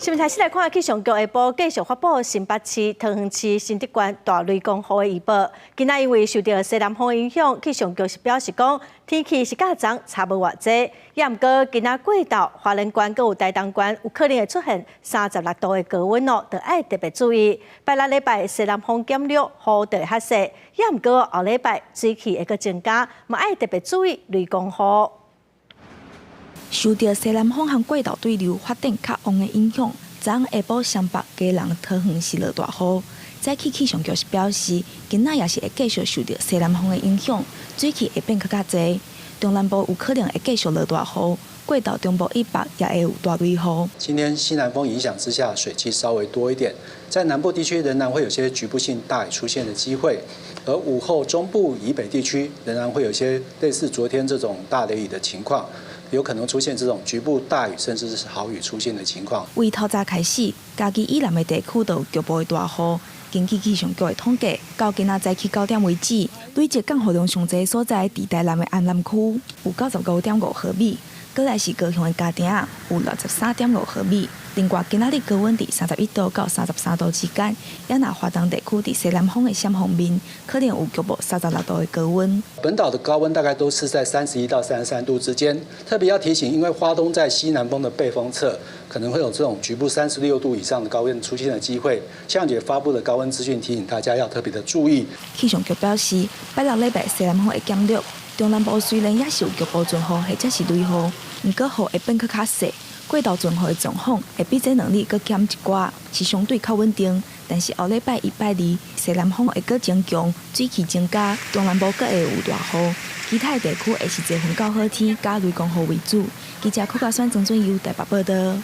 新聞台先來看氣象局下晡繼續發布新北市、桃園市、新竹縣大雷公雨的預報。今仔因為受著西南風影響，氣象局是表示講天氣是佮昨差無偌濟。也毋過今仔過晝，花蓮縣閣有台東縣有可能會出現36度的高溫哦，著愛特別注意。拜六禮拜西南風減弱，雨就會較細。也毋過後禮拜水汽會閣增加，嘛愛特別注意雷公雨。受著西南風和過晝對流發展較旺的影響，昨昏下晡雙北、基隆、桃園是落大雨。早起氣象局是表示，今仔也是會繼續受著西南風的影響，水汽會變較較濟。中南部有可能會繼續落大雨，過晝中部以北也會有大雷雨。今天西南風影響之下，水汽稍微多一點，在南部地區仍然會有些局部性大雨出現的機會，而午後中部以北地區仍然會有些類似昨天這種大雷雨的情況。有可能出現這種局部大雨，甚至是豪雨出現的情況。為透早開始，嘉義以南的地區都有局部的大雨。根據氣象局的統計，到今仔早起9點為止，累計降雨量上濟所在佇台南的安南區有95.5毫米，過來是高雄的嘉碇有63.5毫米。另外，今仔日高溫佇31度到33度之間，也若華東地區佇西南風的閃風面，可能有局部36度的高溫。本島的高溫大概都是在31到33度之間，特別要提醒，因為花東在西南風的背風側，可能會有這種局部36度以上的高溫出現的機會。氣象局發布的高溫資訊提醒大家要特別的注意。氣象局表示，拜六禮拜西南風會減弱，中南部雖然也是有局部陣雨或者是雷雨，毋過雨會變閣較細。過晝陣雨的狀況會比這兩日閣減一寡，是相對較穩定。但是後禮拜一、拜二，西南風會閣增強，水汽增加，中南部閣會有大雨。其他的地區會是濟雲到好天，佮雷公雨為主。記者柯家選、曾俊佑台北報道。